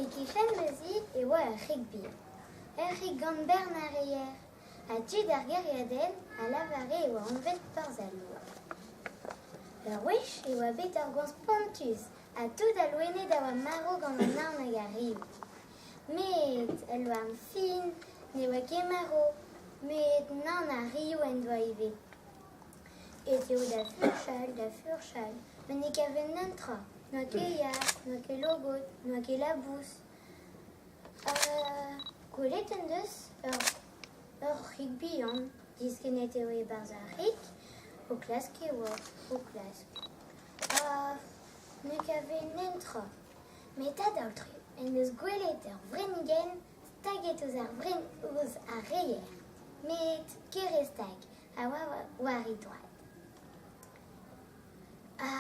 E-kichen ma zi e oa ur c'hig bihan, ur c'hig gant bern a reier, ha tud ar gêriadenn a lavare e oa anvet Porzh al Loar. Ur wech e oa bet ur goañv spontus ha tout al loened a oa marv gant an naon hag ar riv. Met ul louarn fin ne oa ket marv, met naon ar riv en doa ivez. Ez eo da furchal, da furchal, met ne kaven netra, n'oa ket yar, n'oa ket logod, n'oa ket labous. Ha gwelet en deus ur ur c'hig bihan, diskennet eo e-barzh ar c'hig, o klask e oa, o klask. Ha ne kave netra. Met a-daol-trumm en deus gwelet ur vrennigenn staget ouzh ar vren ouzh ar reier. Met kerestag a oa war e droad. Ha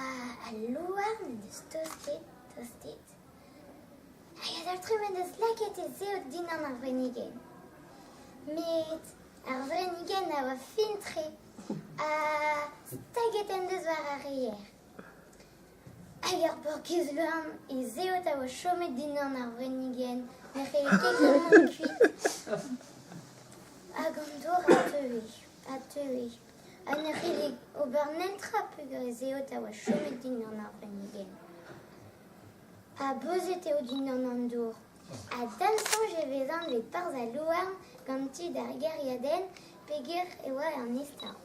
al louarn en deus tostet, tostet, hag a-daol-trumm en deus lakaet e zeod dindan ar vrennigenn. Met ar vrennigenn a oa fin-tre ha staget en deus war ar reier. Hag ar paourkaezh louarn e zeod a oa chomet dindan ar vrennigenn, ne c'helle ket mont kuit. Hag an dour a teue, a teue, ha ne c'helle ober netra peogwir e zeod a oa chomet dindan ar vrennigenn. Ha beuzet eo dindan an dour. Ha da'm soñj e vez anvet Porzh al Louarn gant tud ar gêriadenn peogwir e oa an istor.